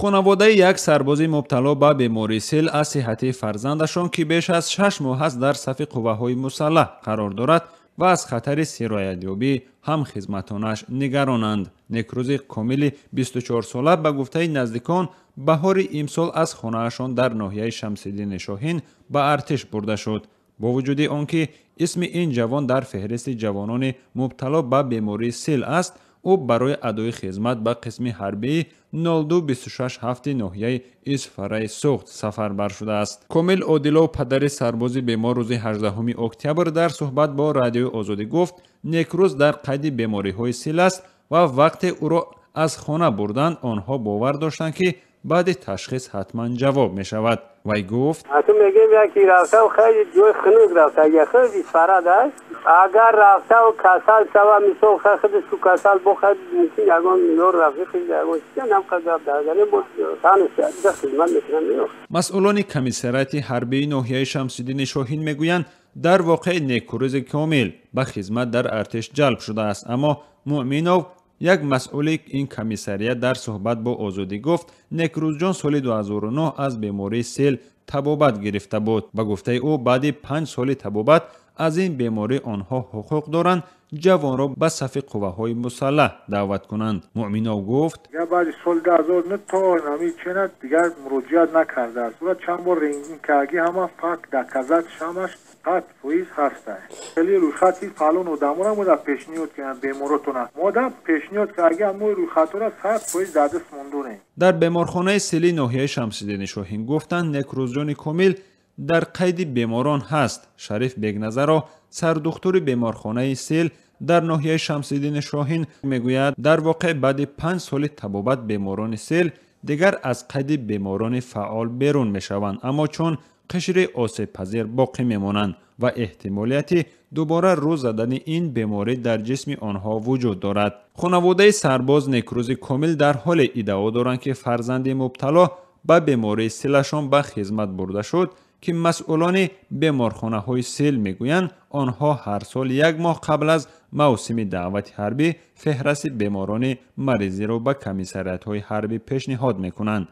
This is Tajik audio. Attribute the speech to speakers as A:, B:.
A: Хонаводаи як сарбози мубтало ба бемории сил аз сиҳатии фарзандашон, ки беш аз 6 моҳ аст дар сафи қувваҳои мусаллаҳ қарор дорад, ва аз хатари сироятёбӣ ҳамхизматонаш нигаронанд. Некрӯзи Комили 24-сола, ба гуфтаи наздикон, баҳори имсол аз хонаашон дар ноҳияи Шамсиддини Шоҳин ба артиш бурда шуд. Бо вуҷуди он ки исми ин ҷавон дар феҳристи ҷавонони мубтало ба бемории сил аст, ӯ барои адои хизмат ба қисми ҳарбии 02267 ноҳияи Исфараи Суғд сафарбар шудааст. Комил Одилов, падари сарбози бемор, рӯзи 18 октябр дар суҳбат бо Радиои Озодӣ гуфт, Некрӯз дар қайди бемориҳои сил аст ва вақте ӯро аз хона бурданд, онҳо бовар доштанд, ки баъди ташхис ҳатман ҷавоб мешавад. Вай гуфт:
B: Ту мегӯем, яки рафтав, хеле ҷои хунук рафта, хеле Исфарад аст. Агар рафтав касал шава, мисол, худаш касал бохад, мумкин ягон ёр рафиқи ягон чиз ҳам дарганем, хизмат мекунам.
A: Масъулони комиссариати ҳарбии ноҳияи Шамсиддини Шоҳин мегӯянд, дар воқеъ Некрӯзи Комил ба хизмат дар артиш ҷалб шудааст. Аммо Муъминов, як масъули ин комиссарият, дар суҳбат бо Озодӣ гуфт, Некрӯзҷон соли 2009 аз бемории сел табобат гирифта буд. Ба гуфтаи ӯ, баъди 5 соли табобат аз ин беморӣ онҳо ҳуқуқ доранд ҷавонро ба сафи қувваҳои мусаллаҳ даъват кунанд. Муъминов гуфт:
C: Баъди соли 2009 то ҳамин чена дигар муроҷиат накардааст. Чанд бор рентген карги, ҳама факт доказать, ҳамаш 100% ҳаста. Хеле рӯйхати фалон одаморо мо дар пешниҳод кардем, беморотона мо дар пешниҳод карги, мо рӯйхатҳоро 100% дар даст мондонем.
A: Дар беморхонаи сили ноҳияи Шамсиддини Шоҳин гуфтанд, Некрӯзҷони Комил дар қайди беморон ҳаст. Шариф Бегназаров, сардухтури беморхонаи сил дар ноҳияи Шамсиддини Шоҳин, мегӯяд, дар воқеъ баъди 5 соли табобат беморони сил дигар аз қайди беморони фаъол берун мешаванд, аммо чун қишри осебпазир боқӣ мемонанд ва эҳтимолияти дубора рӯ задани ин беморӣ дар ҷисми онҳо вуҷуд дорад. Хонаводаи сарбоз Некрӯзи Комил дар ҳоле иддао доранд, ки фарзанди мубтало ба бемории силашон ба хизмат бурда шуд, ки масъулони беморхонаҳои сил мегӯянд, онҳо ҳар сол як моҳ қабл аз мавсими даъвати ҳарбӣ феҳрасти беморони маризиро ба комиссариатҳои ҳарбӣ пешниҳод мекунанд.